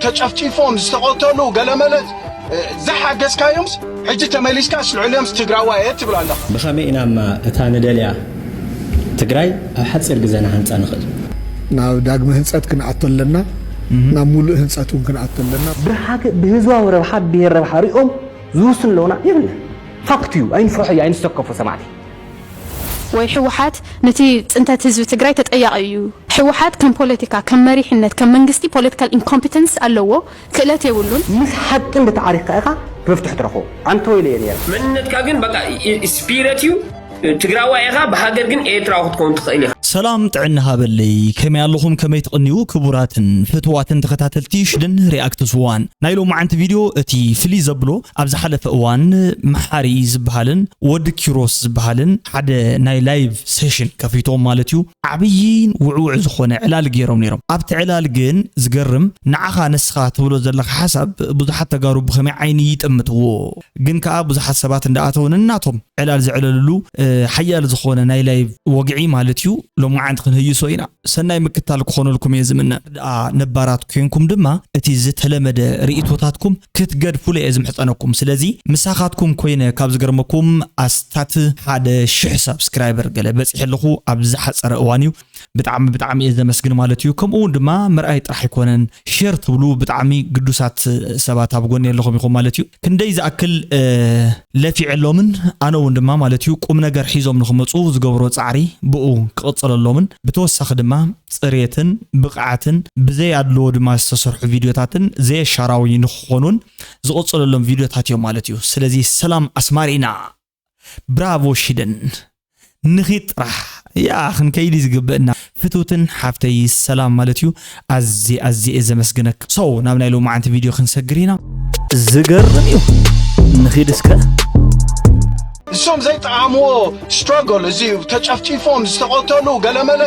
ተጨፍጪፎም ዝተቐተሉ ገለመለ ዝሓገዝካዮምስ ሕጂ ተመሊስካስ ልዕሊዮምስ ትግራዋይ እየ ትብል ኣለኻ። ብኸመይ ኢናማ እታ ንደልያ ትግራይ ኣብ ሓፂር ግዜ ንሃንፃ ንኽእል? ናብ ዳግመ ህንፀት ክንኣቱ ኣለና። ናብ ሙሉእ ህንፀት እውን ክንኣቱ ኣለና። ብህዝባዊ ረብሓ ብሄር ረብሓ ሪኦም ዝውስን ኣለውና የብልና። ፋክት እዩ። ኣይንፍርሖ እዩ ኣይንሰከፎ ሰማዕቲ። ወይ ህወሓት ነቲ ፅንተት ህዝቢ ትግራይ ተጠያቒ እዩ። ህወሓት ከም ፖለቲካ ከም መሪሕነት ከም መንግስቲ political incompetence ኣለዎ። ክእለት የብሉን። ምስ ሓቂ እንድተዓሪኽካ ኢኻ መፍትሒ ትረኽቦ። ኣንተ ወይለ እየ ነይረ። መንነትካ ግን በቃ ስፒረት እዩ። ትግራዋይ ኢኻ ብሃገር ግን ኤርትራዊ ክትከውን ትኽእል ኢኻ። ሰላም ጥዕና ሃበለይ፣ ከመይ ኣለኹም? ከመይ ትቕንዩ? ክቡራትን ፍትዋትን ተኸታተልቲ ሽደን ሪኣክትስ ዋን፣ ናይ ሎማዓንቲ ቪድዮ እቲ ፍልይ ዘብሎ ኣብ ዝሓለፈ እዋን መሓሪ ዝበሃልን ወዲ ኪሮስ ዝበሃልን ሓደ ናይ ላይቭ ሴሽን ከፊቶም ማለት እዩ። ዓብይን ውዕውዕ ዝኾነ ዕላል ገይሮም ነይሮም። ኣብቲ ዕላል ግን ዝገርም ንዓኻ ንስኻ ትብሎ ዘለኻ ሓሳብ ብዙሓት ተጋሩ ብኸመይ ዓይኒ ይጥምትዎ ግን ከዓ ብዙሓት ሰባት እንዳኣተው ነናቶም ዕላል ዘዕለልሉ ሓያል ዝኾነ ናይ ላይቭ ወግዒ ማለት እዩ። ሎማዓንቲ ክንህይሶ ኢና። ሰናይ ምክታል ክኾነልኩም እየ ዝምነ። ደኣ ነባራት ኮንኩም ድማ እቲ ዝተለመደ ርእይቶታትኩም ክትገድፉሉ እየ ዝምሕጸነኩም። ስለዚ ምሳኻትኩም ኮይነ ካብ ዝገርመኩም ኣስታት ሓደ ሽሕ ሳብስክራይበር ገለ በጺሐ ኣለኹ ኣብ ዝሓጸረ እዋን እዩ። ብጣዕሚ ብጣዕሚ እየ ዘመስግን ማለት እዩ። ከምኡ እውን ድማ ምርኣይ ጥራሕ ኣይኮነን ሼር ትብሉ ብጣዕሚ ግዱሳት ሰባት ኣብ ጎኒ ኣለኹም ኢኹም ማለት እዩ። ክንደይ ዝኣክል ለፊዐሎምን ኣነ እውን ድማ ማለት እዩ ቁም ነገር ሒዞም ንክመፁ ዝገብሮ ፃዕሪ ብኡ ክቕፅለሎምን ብተወሳኺ ድማ ፅሬትን ብቕዓትን ብዘይ ኣድልዎ ድማ ዝተሰርሑ ቪድዮታትን ዘየሻራዊ ንክኾኑን ዝቕፅለሎም ቪድዮታት እዮም ማለት እዩ። ስለዚ ሰላም ኣስማሪና ብራቮ ሽደን ንኺድ ጥራሕ ያ ክንከይድ እዩ ዝግብእና። ፍትውትን ሓፍተይ ሰላም ማለት እዩ። ኣዚ ኣዚ እየ ዘመስግነክ። ሰው ናብ ናይ ሎማዓንቲ ቪድዮ ክንሰግር ኢና። ዝገርም እዩ። ንኺድ እስከ። እሶም ዘይጠዓምዎ ስትራግል እዚ እዩ። ተጨፍጪፎም ዝተቐተሉ ገለመለ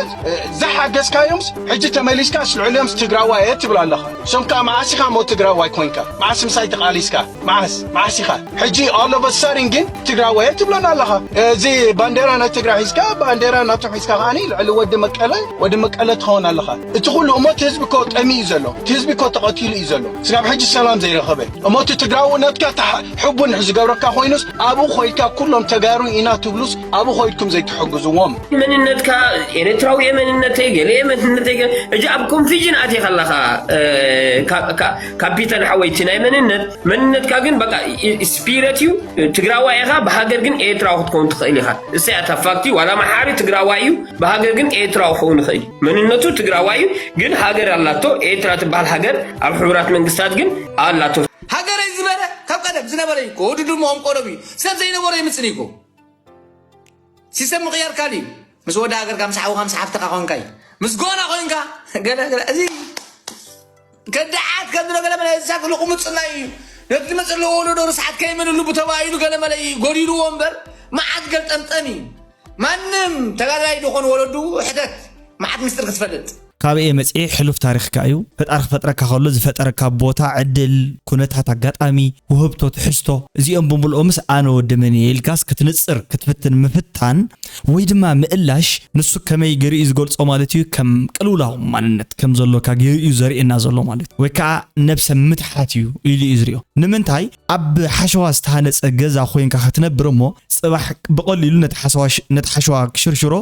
ዝሓገዝካዮምስ ሕጂ ተመሊስካስ ልዕሊዮምስ ትግራዋይ እየ ትብል ኣለኻ። እሶም ከዓ መዓስ ኢኻ እሞ ትግራዋይ ኮንካ? መዓስ ምሳይ ተቓሊስካ? መዓስ መዓስ ኢኻ ሕጂ all of a sudden ግን ትግራዋይ ትብለና ኣለኻ። እዚ ባንዴራ ናይ ትግራይ ሒዝካ ባንዴራ ናቶም ሒዝካ ከዓኒ ልዕሊ ወዲ መቀለ ወዲ መቀለ ትኸውን ኣለኻ። እቲ ኩሉ እሞ እቲ ህዝቢ እኮ ጠሚ እዩ ዘሎ። እቲ ህዝቢ እኮ ተቐቲሉ እዩ ዘሎ። ስጋብ ሕጂ ሰላም ዘይረኸበ እሞ እቲ ትግራውነትካ ሕቡን ዝገብረካ ኮይኑስ ኣብኡ ኮይድካ ኩሎም ተጋሩ ኢና ትብሉስ ኣብኡ ኮይድኩም ዘይትሕግዝዎም። መንነትካ ኤርትራዊ እየ መንነተይ ገለ እየ መንነተይ ገለ ሕጂ ኣብ ኮንፊዥን ኣትየ ከለኻ ካፒታል ሓወይቲ ናይ መንነት መንነትካ ግን በቃ ስፒረት እዩ። ትግራዋይ ኢኻ ብሃገር ግን ኤርትራዊ ክትከውን ትኽእል ኢኻ። እሰይ ኣታ ፋክቲ ዋላ መሓሪ ትግራዋይ እዩ ብሃገር ግን ኤርትራዊ ክኸውን ይኽእል እዩ። መንነቱ ትግራዋይ እዩ ግን ሃገር ኣላቶ ኤርትራ ትበሃል ሃገር ኣብ ሕቡራት መንግስታት ግን ኣላቶ። ሃገረይ ዝበለ ካብ ቀደም ዝነበረ እዩ እኮ ወዲ ድሞኦም ቆሎም እዩ ሰብ ዘይነበሮ ይምፅን እዩ እኮ ሲስተም ምቕያር ካል እዩ ምስ ወዲ ሃገርካ ምስ ሓውኻ ምስ ሓፍትኻ ኮንካ እዩ ምስ ጎና ኮንካ ገለ ገለ እዚ ከዳዓት ከም ዝሎ ገለ መለ እዛ ክልቁ ምፅና እዩ ነቲ ዝመፅእ ኣለዎ ወለዶ ርስሓት ከይምንሉ ብተባሂሉ ገለ መለ እዩ ጎዲልዎ እምበር መዓት ገልጠምጠም እዩ ማንም ተጋዳላይ ዝኾን ወለዱ ሕተት መዓት ምስጢር ክትፈልጥ ካበየ መፅኤ ሕሉፍ ታሪኽካ እዩ። ፈጣሪ ክፈጥረካ ከሎ ዝፈጠረካ ቦታ፣ ዕድል፣ ኩነታት፣ ኣጋጣሚ፣ ውህብቶ፣ ትሕዝቶ እዚኦም ብምልኦምስ ኣነ ወዲ መን እየ ኢልካስ ክትንፅር ክትፍትን ምፍታን ወይ ድማ ምእላሽ ንሱ ከመይ ገይሩ እዩ ዝገልፆ ማለት እዩ። ከም ቅልውላው ማንነት ከም ዘሎካ ገይሩ እዩ ዘርእየና ዘሎ ማለት እዩ። ወይ ከዓ ነብሰ ምትሓት እዩ ኢሉ እዩ ዝሪኦ። ንምንታይ ኣብ ሓሸዋ ዝተሃነፀ ገዛ ኮይንካ ክትነብር እሞ ፅባሕ ብቐሊሉ ነቲ ሓሸዋ ክሽርሽሮ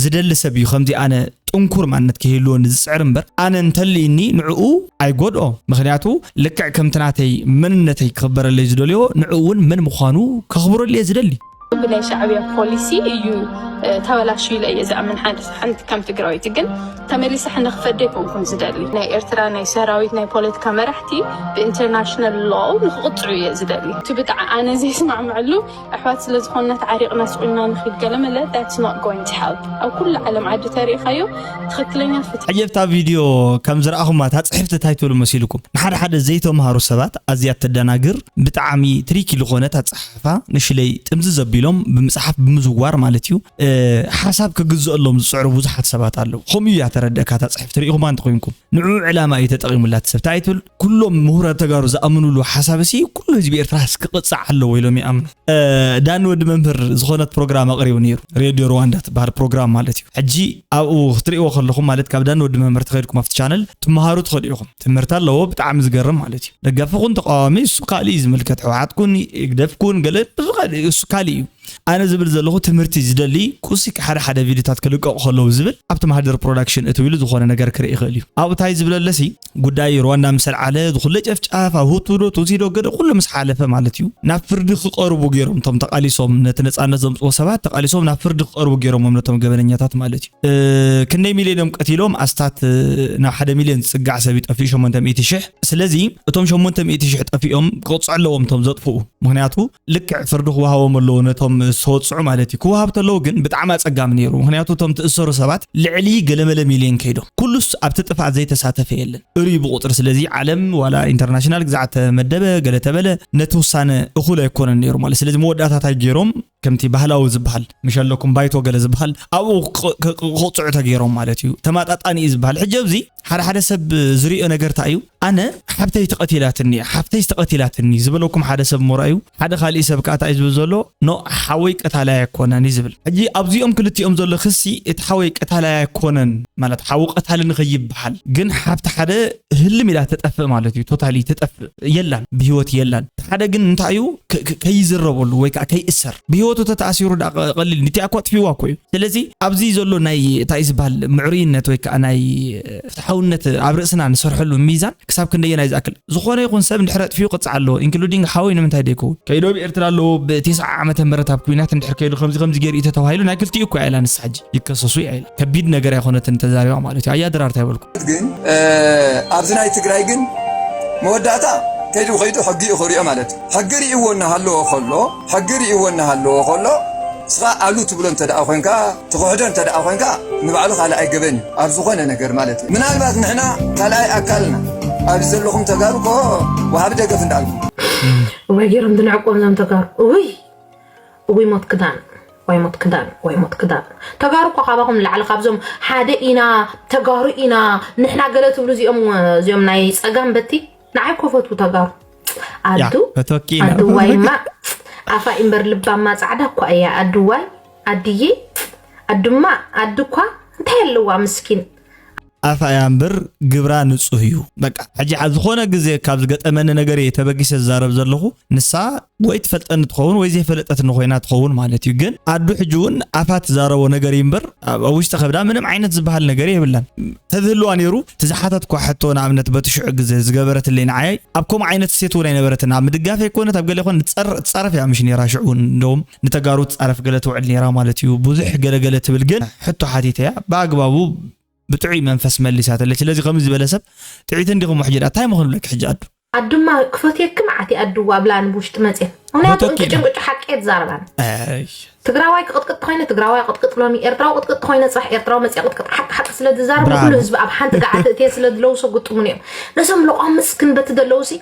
ዝደሊ ሰብ እዩ ከምዚ ኣነ ጥንኩር ማንነት ክህልወኒ ዝፅዕር እምበር ኣነ እንተልይኒ ንዕኡ ኣይጎድኦ። ምኽንያቱ ልክዕ ከምቲ ናተይ መንነተይ ክኽበረለይ ዝደልዮ ንዕኡ እውን መን ምዃኑ ከኽብረሉ እየ ዝደሊ። ብናይ ሻዕብያ ፖሊሲ እዩ ተበላሽዩ ኢለ እየ ዝኣምን። ሓደ ሓንቲ ከም ትግራዊት ግን ተመሊሰ ሕነ ክፈደ ኣይኮንኩን ዝደሊ። ናይ ኤርትራ ናይ ሰራዊት ናይ ፖለቲካ መራሕቲ ብኢንተርናሽናል ሎው ንክቕፅዑ እየ ዝደሊ። እቲ ብጣዕ ኣነ ዘይስማዕመዐሉ ኣሕዋት ስለ ዝኾንና ተዓሪቕና ስቑልና ንኺድ ገለ መለ that's not going to help። ኣብ ኩሉ ዓለም ዓዲ ተሪእኻዮ ትኽክለኛ ፍትሒ። ዓጀብታ ቪድዮ ከም ዝረኣኹማ እታ ፅሕፍቲ እንታይ ትብል መሲልኩም? ንሓደ ሓደ ዘይተምሃሩ ሰባት ኣዝያ ተደናግር ብጣዕሚ ትሪኪ ዝኾነት ኣፀሓሕፋ ንሽለይ ጥምዝዝ ኣቢሉ ኢሎም ብምፅሓፍ ብምዝዋር ማለት እዩ። ሓሳብ ክግዝአሎም ዝፅዕሩ ብዙሓት ሰባት ኣለዉ። ከምኡ እያ ተረድእካ እታ ፅሕፍቲ ርኢኹማ እንተኮይንኩም። ንዑ ዕላማ እዩ ተጠቒሙላ እቲ ሰብ። እንታይ ትብል? ኩሎም ምሁራት ተጋሩ ዝኣምኑሉ ሓሳብ ሲ ኩሉ ህዝቢ ኤርትራ ክቕፃዕ ኣለዎ ኢሎም ይኣምኑ። ዳኒ ወዲ መምህር ዝኾነት ፕሮግራም ኣቕሪቡ ነይሩ። ሬድዮ ሩዋንዳ ትበሃል ፕሮግራም ማለት እዩ። ሕጂ ኣብኡ ክትሪእዎ ከለኹም ማለት ካብ ዳኒ ወዲ መምህር ተኸይድኩም ኣብቲ ቻነል ትመሃሩ ትኸዱ ኢኹም። ትምህርቲ ኣለዎ ብጣዕሚ ዝገርም ማለት እዩ። ደጋፊ ኩን ተቃዋሚ እሱ ካልእ እዩ ዝምልከት። ሕወሓት ኩን ህግደፍ ኩን ገለ ብዙ ካልእ እሱ ካልእ እዩ። ኣነ ዝብል ዘለኹ ትምህርቲ ዝደሊ ኩሲ ሓደ ሓደ ቪድዮታት ክልቀቑ ከለዉ ዝብል ኣብቲ ማህደር ፕሮዳክሽን እትው ኢሉ ዝኾነ ነገር ክርኢ ይኽእል እዩ። ኣብኡ እንታይ ዝብለለሲ ጉዳይ ሩዋንዳ ምስ ኣልዓለ ዝኹለ ጨፍጫፍ ኣብ ሁቱ ዶ ቱትሲ ዶ ገለ ኩሉ ምስ ሓለፈ ማለት እዩ ናብ ፍርዲ ክቐርቡ ገይሮም እቶም ተቓሊሶም ነቲ ነፃነት ዘምፅዎ ሰባት ተቓሊሶም ናብ ፍርዲ ክቐርቡ ገይሮሞም ነቶም ገበነኛታት ማለት እዩ። ክንደይ ሚልዮን እዮም ቀቲሎም ኣስታት ናብ ሓደ ሚልዮን ዝፅጋዕ ሰብ ይጠፍኡ ሸሞንተ ሚእቲ ሽሕ። ስለዚ እቶም ሸሞንተ ሚእቲ ሽሕ ጠፊኦም ክቕፅዑ ኣለዎም እቶም ዘጥፍኡ። ምክንያቱ ልክዕ ፍርዲ ክወሃቦም ኣለዎ ነቶም ዝተወፅዑ ማለት እዩ። ክወሃብ ተለዉ ግን ብጣዕሚ ኣፀጋሚ ነይሩ። ምክንያቱ እቶም ትእሰሩ ሰባት ልዕሊ ገለመለ ሚልዮን ከይዶም። ኩሉስ ኣብቲ ጥፍኣት ዘይተሳተፈ የለን። እሩይ ብቁፅሪ። ስለዚ ዓለም ዋላ ኢንተርናሽናል ግዛዕ ተመደበ ገለ ተበለ ነቲ ውሳነ እኹል ኣይኮነን ነይሩ ማለት። ስለዚ መወዳእታታይ ገይሮም ከምቲ ባህላዊ ዝበሃል ምሸለኩም ባይቶ ገለ ዝበሃል ኣብኡ ክቕፅዑ ተገይሮም ማለት እዩ። ተማጣጣኒ እዩ ዝበሃል። ሕጂ ኣብዚ ሓደ ሓደ ሰብ ዝሪኦ ነገር እንታይ እዩ? ኣነ ሓብተይ ተቐቲላትኒ እያ፣ ሓብተይ ተቐቲላትኒ ዝበለኩም ሓደ ሰብ እሞ ርኣዩ። ሓደ ካሊእ ሰብ ከኣ እንታይ እዩ ዝብል ዘሎ? ኖ ሓወይ ቀታላይ ኣይኮነን እዩ ዝብል። ሕጂ ኣብዚኦም ክልቲኦም ዘሎ ክሲ እቲ ሓወይ ቀታላይ ኣይኮነን ማለት ሓዊ ቀታሊ ንኸይበሃል ግን ሓብቲ ሓደ ህልም ኢላ ተጠፍእ ማለት እዩ። ቶታሊ ተጠፍእ የላን፣ ብህይወት የላን። እቲ ሓደ ግን እንታይ እዩ ከይዝረበሉ ወይ ከዓ ከይእሰር ብህይወቱ ተተኣሲሩ ዳ ቀሊል ንቲኣ እኮ ኣጥፊዋ እኮ እዩ። ስለዚ ኣብዚ ዘሎ ናይ እንታይ ዝበሃል ምዕሩይነት ወይ ከዓ ናይ ፍትሓውነት ኣብ ርእስና ንሰርሐሉ ሚዛን ክሳብ ክንደየናይ ዝኣክል ዝኾነ ይኹን ሰብ እንድሕር ኣጥፊኡ ቅፅዓ ኣለዎ ኢንክሉዲንግ ሓወይ ንምንታይ ደይከውን ከይዶ ብኤርትራ ኣለዎ ብቴስዓ ዓመተ ምህረት ኣብ ኩናት እንድሕር ከይዱ ከምዚ ከምዚ ገይሩ እዩ ተተባሂሉ ናይ ክልቲኡ እኮ እያ ኢላ ንሳ ሕጂ ይከሰሱ እያ ኢላ ከቢድ ነገር ኣይኮነትን ተዛሪባ ማለት እዩ ኣያ ድራር እንታይ በልኩ ግን ኣብዚ ናይ ትግራይ ግን መወዳእታ ከይዱ ከይዱ ሕጊ እዩ ክሪኦ ማለት እዩ ሕጊ ርእዎ እናሃለዎ ከሎ ሕጊ ርእዎ እናሃለዎ ከሎ እስኻ ኣሉ ትብሎ እንተ ደኣ ኮንካ ትኽሕዶ እንተ ደኣ ኮንካ ንባዕሉ ካልእ ኣይገበን እዩ ኣብ ዝኾነ ነገር ማለት እዩ ምናልባት ንሕና ካልኣይ ኣካልና ኣብዚ ዘለኹም ተጋሩ ኮ ወሃቢ ደገፍ እንዳልኩም እዋይ ገይሮም ድንዕቆም ዞም ተጋሩ እውይ እውይ ሞት ክዳን ወይ ሞት ክዳን ወይ ሞት ክዳን ተጋሩ እኮ ካባኹም ንላዕሊ ካብዞም ሓደ ኢና ተጋሩ ኢና ንሕና ገለ ትብሉ እዚኦም እዚኦም ናይ ፀጋም በቲ ንዓይ ኮፈቱ ተጋሩ ኣዱ ኣዱዋይማ ኣፋ እምበር ልባማ ፃዕዳ እኳ እያ ኣዱዋይ ኣድዬ ኣዱማ ኣዱ እኳ እንታይ ኣለዋ ምስኪን ኣፋ እያ እምበር ግብራ ንፁህ እዩ በቃ ሕጂ ዝኾነ ግዜ ካብ ዝገጠመኒ ነገር እየ ተበጊሰ ዝዛረብ ዘለኹ ንሳ ወይ ትፈልጠኒ ትኸውን ወይ ዘይፈለጠትኒ ኮይና ትኸውን ማለት እዩ ግን ኣዱ ሕጂ እውን ኣፋ ትዛረቦ ነገር እዩ እምበር ኣብ ውሽጢ ከብዳ ምንም ዓይነት ዝበሃል ነገር የብላን ተዝህልዋ ነይሩ እቲ ዝሓተትኳ ሕቶ ንኣብነት በቲ ሽዑ ግዜ ዝገበረትለይ ንዓያይ ኣብ ከምኡ ዓይነት ሴት እውን ኣይነበረትን ኣብ ምድጋፍ ኣይኮነት ኣብ ገለ ይኮን ትፀርፍ እያ ምሽ ነይራ ሽዑ እውን እንደውም ንተጋሩ ትፃረፍ ገለ ትውዕል ነይራ ማለት እዩ ብዙሕ ገለገለ ትብል ግን ሕቶ ሓቲተ እያ ብኣግባቡ ብጥዑይ መንፈስ መሊሳትለይ ስለዚ ከምዚ ዝበለ ሰብ ጥዒት እንዲኹም ውሕጅ ዳ እንታይ ምኾን ብለኪ ሕጂ ኣዱ ኣዱማ ክፈትየኪ መዓት ይኣድዋ ኣብላኒ ብውሽጢ መፅየን ምክንያቱ እንቅጭ እንቅጭ ሓቂ እየ ትዛረባኒ ትግራዋይ ክቕጥቅጥ ተኮይነ ትግራዋይ ቅጥቅጥ ሎሚ ኤርትራዊ ቅጥቅጥ ተኮይነ ፅራሕ ኤርትራዊ መፅየ ቅጥቅጥ ሓቂ ሓቂ ስለ ዝዛረብ ንኩሉ ህዝቢ ኣብ ሓንቲ ገዓት እትየ ስለ ዝለውሶ ግጥሙን እዮም ነዞም ለቋምስ ክንበቲ ዘለውሲ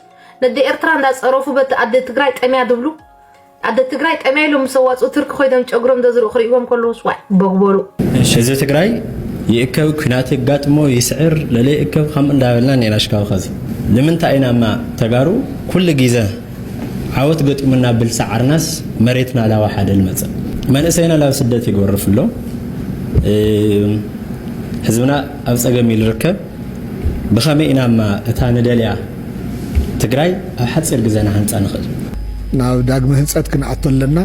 ነደ ኤርትራ እንዳፀረፉ በቲ ኣደ ትግራይ ጠምያ ድብሉ ኣደ ትግራይ ጠምያ ኢሎም ምስ ኣዋፅኡ ትርኪ ኮይዶም ጨጉሮም ዘዝርኡ ክርእይዎም ከለውስ ዋይ ቦግ በሉ። ህዝቢ ትግራይ ይእከብ፣ ኲናት የጋጥሞ፣ ይስዕር፣ ለለ ይእከብ ከምኡ እንዳበልና እኒኤና ሽካዊ ኸዚ ንምንታይ ኢና እማ ተጋሩ ኩሉ ጊዘ ዓወት ገጢሙና ብል ሰዓርናስ መሬትና ላዋሓደ ልመፅእ መንእሰይና ላብ ስደት ይጎርፍ ኣሎ ህዝብና ኣብ ፀገም ኢሉ ርከብ ብኸመይ ኢና እማ እታ ንደልያ ትግራይ ኣብ ሓፂር ግዘ ንሃንፃ ንኽእል? ናብ ዳግመ ህንፀት ክንኣቱ ኣለና።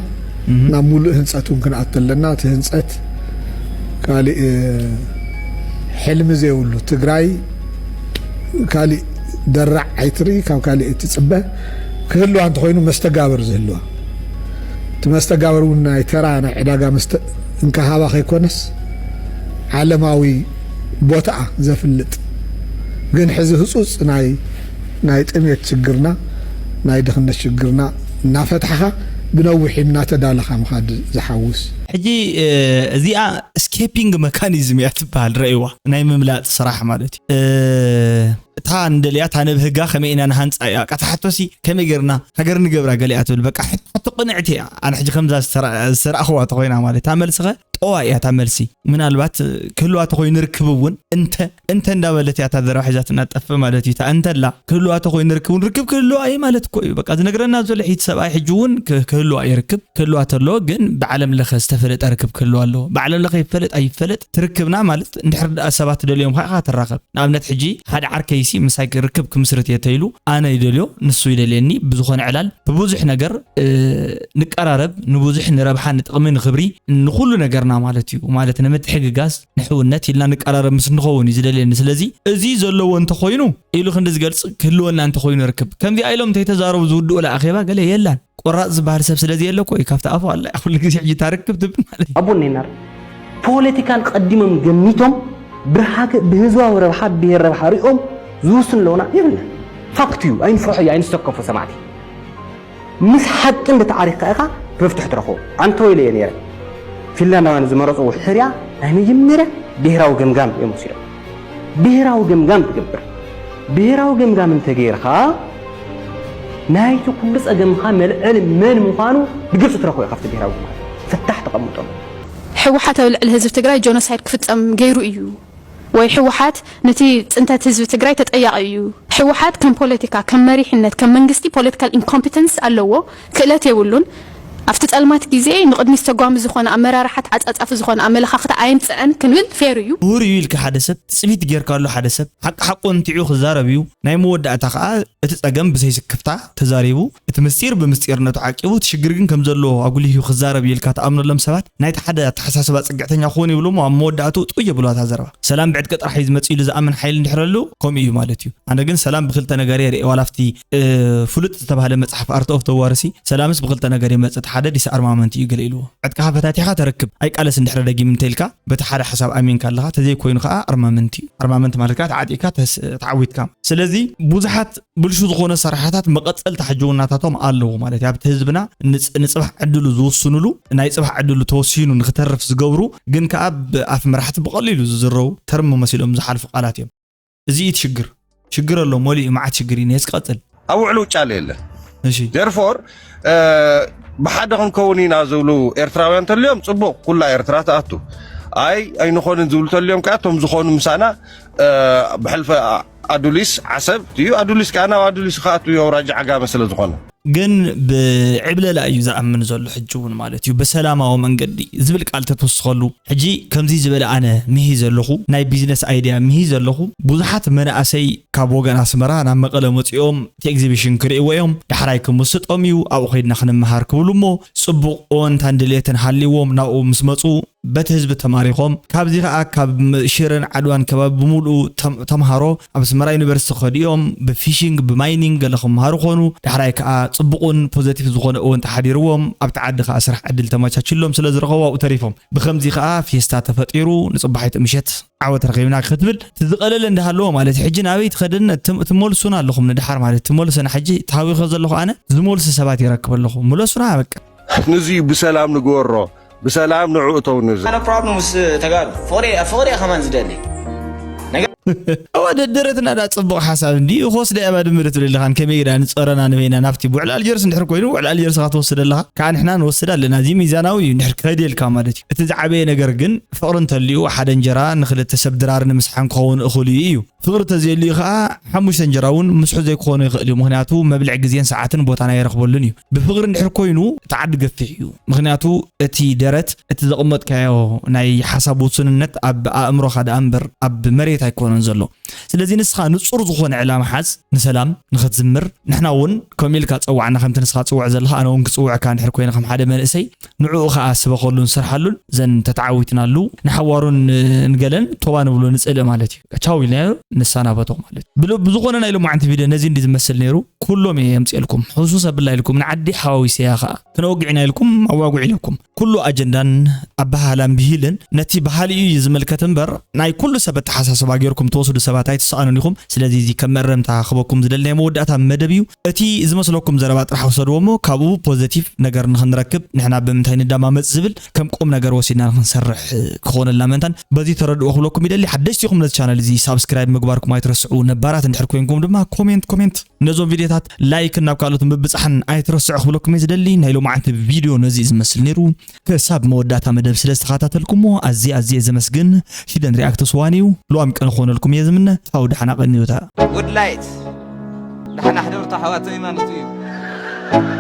ናብ ሙሉእ ህንፀት እውን ክንኣቱ ኣለና። እቲ ህንፀት ካሊእ ሕልሚ ዘይብሉ ትግራይ ካሊእ ደራዕ ኣይትርኢ ካብ ካሊእ እትፅበ ክህልዋ እንተኮይኑ መስተጋብር ዝህልዋ እቲ መስተጋብር እውን ናይ ተራ ናይ ዕዳጋ እንካሃባ ከይኮነስ ዓለማዊ ቦታኣ ዘፍልጥ ግን ሕዚ ህፁፅ ናይ ናይ ጥሜት ችግርና ናይ ድኽነት ችግርና እናፈታሕኻ ብነዊሕ እናተዳለኻ ምኻድ ዝሓውስ ሕጂ እዚኣ ስኬፒንግ መካኒዝም እያ ትበሃል። ረእይዋ ናይ ምምላጥ ስራሕ ማለት እዩ። እታ ንደልያ እታ ነብህጋ ከመይ ኢና ንሃንፃ እያ። ቃታ ሓቶሲ ከመይ ገርና ሃገር ንገብራ ገሊኣ ትብል። በቃ ሕቶ ቅንዕቲ እያ። ኣነ ሕጂ ከምዛ ዝተረእኽዋ ተኮይና ማለት እታ መልስኸ ጠዋ እያ እታ መልሲ። ምናልባት ክህልዋ ተኮይኑ ርክብ እውን እንተ እንተ እንዳበለት እያ እታ ዘረባ ሒዛትና ጠፍ ማለት እዩ። እታ እንተላ ክህልዋ ተኮይኑ ርክብ እውን ርክብ ክህልዋ እዩ ማለት እኮ እዩ። በቃ ዝነግረና ዘሎ ሒት ሰብኣይ ሕጂ እውን ክህልዋ ይርክብ ክህልዋ ተሎ ግን ብዓለም ለኸ ዝተፈለጠ ርክብ ክህልዋ ኣለዎ። ብዓለም ለኸ ይፈለጥ ኣይፈለጥ ትርክብና ማለት እንድሕር ደኣ ሰባት ደልዮም ከዓ ትራኸብ። ንኣብነት ሕጂ ሓደ ዓርከይሲ ምሳይ ርክብ ክምስርት እየ ተይሉ ኣነ ይደልዮ ንሱ ይደልየኒ ብዝኾነ ዕላል ብብዙሕ ነገር ንቀራረብ ንብዙሕ ንረብሓ ንጥቕሚ ንክብሪ ንኩሉ ነገርና ማለት እዩ። ማለት ንምትሕግጋዝ ንሕውነት ኢልና ንቀራረብ ምስ ንኸውን እዩ ዝደልየኒ። ስለዚ እዚ ዘለዎ እንተኮይኑ ኢሉ ክንዲ ዝገልጽ ክህልወና እንተኮይኑ ርክብ ከምዚ ኢሎም እንተይተዛረቡ ዝውድኡላ ኣኼባ ገለ የላን። ቆራጽ ዝበሃል ሰብ ስለዚ የለ እኮ እዩ ካብቲ ኣፉ ኣላ ኩሉ ግዜ ሕጂ ታርክብ ትብል ማለት እዩ። ኣቦ እኔናር ፖለቲካን ቀዲሞም ገሚቶም ብርሃክ ብህዝባዊ ረብሓ ብሄር ረብሓ ሪኦም ዝውስን ኣለውና የብልና። ፋክት እዩ ኣይንፍርሖ እዩ ኣይንስተከፎ ሰማዕቲ ምስ ሓቂ እንድትዓሪኽካ ኢኻ መፍትሒ ትረኽቦ። ኣንተ ወይለ እየ ነይረ። ፊንላንዳውያን ዝመረፅዎ ሕርያ ናይ መጀመርያ ብሄራዊ ገምጋም እዮም ወሲዶም። ብሄራዊ ገምጋም ትገብር። ብሄራዊ ገምጋም እንተገይርካ ናይቲ ኩሉ ፀገምኻ መልዐሊ መን ምዃኑ ብግልፂ ትረኽቦ ኢኻ። ኣብቲ ብሄራዊ ገምጋም ፍታሕ ተቐምጦም። ህወሓት ኣብ ልዕሊ ህዝቢ ትግራይ ጆኖሳይድ ክፍፀም ገይሩ እዩ ወይ ህወሓት ነቲ ፅንተት ህዝቢ ትግራይ ተጠያቒ እዩ። ህወሓት ከም ፖለቲካ፣ ከም መሪሕነት፣ ከም መንግስቲ ፖለቲካል ኢንኮምፒተንስ ኣለዎ፣ ክእለት የብሉን። ኣብቲ ፀልማት ግዜ ንቕድሚት ዝተጓሚ ዝኾነ ኣመራርሓ ተዓፃፃፊ ዝኾነ ኣመለኻኽታ ኣየምፀአን ክንብል ፌር እዩ። ምሁር እዩ ኢልካ ሓደ ሰብ ትፅቢት ጌርካሉ ሓደ ሰብ ሓቂ ሓቁ እንቲዑ ክዛረብ እዩ ናይ መወዳእታ ከዓ እቲ ጸገም ብዘይ ስክፍታ ተዛሪቡ፣ እቲ ምስጢር ብምስጢርነቱ ዓቂቡ፣ እቲ ሽግር ግን ከም ዘሎ ኣጉሊሁ ክዛረብ እዩ ኢልካ ትኣምነሎም ሰባት ናይቲ ሓደ ኣተሓሳስባ ጽግዕተኛ ክኾኑ ይብሉ እሞ ኣብ መወዳእትኡ ጥውይ የብሉዋ እታ ዘረባ። ሰላም ብዕጥቂ ጥራሕ እዩ ዝመጽእ ኢሉ ዝኣምን ሓይሊ እንድሕር ኣሉ ከምኡ እዩ ማለት እዩ። ኣነ ግን ሰላም ብክልተ ነገር እየ ርእየ ዋላ ኣብቲ ፍሉጥ ዝተባህለ መጽሓፍ ኣርት ኦፍ ተዋርሲ ሰላምስ ብክልተ ነገር ይመጽእ እቲ ሓደ ዲስ ኣርማመንት እዩ ገለ ኢልዎ። ዕጥቅኻ ፈታቲሕካ ተረክብ ኣይቃለስ እንድሕር ደጊም እንተኢልካ በቲ ሓደ ሓሳብ ኣሚንካ ኣለኻ ተዘይኮይኑ ከኣ ኣርማመንት እዩ። ኣርማመንት ማለት ከኣ ተዓጢቕካ ተዓዊትካ። ስለዚ ብዙሓት ብልሹ ዝኾነ ኣሰራርሓታት መቐጸልታ ሕጂ እውን ናታቶም ኣለዉ ማለት እዩ። ኣብቲ ህዝብና ንጽባሕ ዕድሉ ዝውስኑሉ ናይ ጽባሕ ዕድሉ ተወሲኑ ንክተርፍ ዝገብሩ ግን ከኣ ብኣፍ መራሕቲ ብቐሊሉ ዝዝረቡ ተርሚ መሲሎም ዝሓልፉ ቃላት እዮም። እዚ እዩ እቲ ሽግር። ሽግር ኣሎ መሊኡ መዓት ሽግር እዩ ነየስ ቀጽል። ኣብ ውዕል ውጫለ የለን። እሺ። Therefore ብሓደ ክንከውን ኢና ዝብሉ ኤርትራውያን ተልዮም ጽቡቕ ኩላ ኤርትራ ትኣቱ። ኣይ ኣይንኾንን ዝብሉ ተልዮም ከኣ እቶም ዝኾኑ ምሳና ብሕልፈ ኣዱሊስ ዓሰብ እዩ። ኣዱሊስ ከኣ ናብ ኣዱሊስ ክኣቱ እዩ ኣውራጃ ዓጋመ ስለ ዝኾነ። ግን ብዕብለላ እዩ ዝኣምን ዘሎ ሕጂ እውን ማለት እዩ ብሰላማዊ መንገዲ ዝብል ቃል ተትውስኸሉ ሕጂ ከምዚ ዝበለ ኣነ ምሂ ዘለኹ ናይ ቢዝነስ ኣይድያ ምሂ ዘለኹ ብዙሓት መናእሰይ ካብ ወገን ኣስመራ ናብ መቐለ መፂኦም እቲ ኤግዚቢሽን ክርእይዎ እዮም ዳሕራይ ክምስጦም እዩ ኣብኡ ከይድና ክንመሃር ክብሉ እሞ ፅቡቕ እወንታን ድሌትን ሃልይዎም ናብኡ ምስ መፁ በቲ ህዝቢ ተማሪኾም ካብዚ ኸዓ ካብ ሽረን ዓድዋን ከባቢ ብምሉኡ ተምሃሮ ኣብ ኣስመራ ዩኒቨርሲቲ ከዲኦም ብፊሽንግ ብማይኒንግ ገለ ክመሃሩ ኮኑ ዳሕራይ ከዓ ፅቡቑን ፖዘቲቭ ዝኾነ እውን ተሓዲርዎም ኣብቲ ዓዲ ከዓ ስራሕ ዕድል ተመቻችሎም ስለ ዝረኸቡ ኣብኡ ተሪፎም ብከምዚ ከዓ ፌስታ ተፈጢሩ ንፅባሒቱ ምሸት ዓወት ረኺብና ክትብል ትዝቐለለ እንዳሃለዎ ማለት ሕጂ ናበይ ትኸደን ትመልሱና ኣለኹም ንድሓር ማለት ትመልሱና ሕጂ ታዊኸ ዘለኹ ኣነ ዝመልሱ ሰባት ይረክብ ኣለኹ ምለሱና በቃ ንዙ ብሰላም ንግበሮ ብሰላም ንዕኡ ተው ንዙ። ኣነ ፕሮብለም ምስ ተጋሩ ፍቕሪ ፍቕሪ እየ ከማን ዝደሊ። እዋ ደደረትና ዳ ጽቡቕ ሓሳብ እንዲ ክወስዳ እያ ባድመ ዶ ትብል ኣለኻን ከመይ ዳ ንጸረና ንበይና ናብቲ ውዕል ኣልጀርስ እንድሕር ኮይኑ ውዕል ኣልጀርስ ኻ ትወስድ ኣለኻ ከዓ ንሕና ንወስድ ኣለና እዚ ሚዛናዊ እዩ እንድሕር ክኸድ የልካ ማለት እዩ እቲ ዝዓበየ ነገር ግን ፍቕሪ እንተልዩ ሓደ እንጀራ ንኽልተ ሰብ ድራር ንምስሓን ክኸውን እኽል እዩ እዩ ፍቕሪ ተዘየልዩ ኸኣ ሓሙሽተ እንጀራ እውን ምስሑ ዘይክኾኖ ይኽእል እዩ፣ ምኽንያቱ መብልዒ ግዜን ሰዓትን ቦታን ኣይረኽበሉን እዩ። ብፍቕሪ እንድሕር ኮይኑ እቲ ዓዲ ገፊሕ እዩ፣ ምኽንያቱ እቲ ደረት እቲ ዘቐመጥካዮ ናይ ሓሳብ ውሱንነት ኣብ ኣእምሮኻ ደኣ እምበር ኣብ መሬት ኣይኮነን ዘሎ። ስለዚ ንስኻ ንጹር ዝኾነ ዕላማ ሓዝ፣ ንሰላም ንኽትዝምር ንሕና እውን ከምኡ ኢልካ ጸዋዕና ከምቲ ንስኻ ትጽውዕ ዘለኻ ኣነ እውን ክጽውዕካ እንድሕር ኮይነ ከም ሓደ መንእሰይ ንዕኡ ኸኣ ስበኸሉን ስርሓሉን ዘን ተተዓዊትናሉ ንሓዋሩን ንገለን ቶባ ንብሎ ንጽልእ ማለት እዩ ቻው ኢልናዮ ንሰናበቶ ማለት እዩ ብዝኾነ ናይ ሎማዓንቲ ቪድዮ ነዚ እንዲ ዝመስል ነይሩ ኩሎም እየ የምፅኤልኩም። ሕሱስ ኣብላ ኢልኩም ንዓዲ ሓዋዊሰያ ከዓ ክነወግዕ ኢና ኢልኩም ኣዋጉዕ ኢለኩም። ኩሉ ኣጀንዳን ኣበሃህላን ብሂልን ነቲ ባህሊ እዩ ዝምልከት እምበር ናይ ኩሉ ሰብ ኣተሓሳስባ ገይርኩም ትወስዱ ሰባት ኣይትሰኣኑን ኢኹም። ስለዚ እዚ ከም መእረምታ ክበኩም ዝደሊ ናይ መወዳእታ መደብ እዩ። እቲ ዝመስለኩም ዘረባ ጥራሕ ውሰድዎ እሞ ካብኡ ፖዘቲቭ ነገር ንኽንረክብ ንሕና ብምንታይ ንዳማመፅ ዝብል ከም ቁም ነገር ወሲድና ንኽንሰርሕ ክኾነልና መንታን በዚ ተረድኦ ክብለኩም ይደሊ። ሓደሽቲ ኢኹም ነዚ ቻነል እዚ ሳብስክራይብ ምግባርኩም ኣይትረስዑ። ነባራት እንድሕር ኮይንኩም ድማ ኮሜንት ኮሜንት ነዞም ቪድዮታት ላይክ ናብ ካልኦት ምብጻሕን ኣይትረስዑ ክብለኩም እየ ዝደሊ። ናይ ሎማዓንቲ ቪድዮ ነዚ እዩ ዝመስል ነይሩ። ክሳብ መወዳእታ መደብ ስለ ዝተኸታተልኩሞ ኣዝየ ኣዝየ ዘመስግን። ሂደን ሪኣክትስ ዋን እዩ። ልዋም ቅን ክኾነልኩም እየ ዝምነ። ቻው፣ ደሓና ቀንዩታ። ውድላይት ደሓና ሕደርቱ ኣሕዋተይ ማለት እዩ።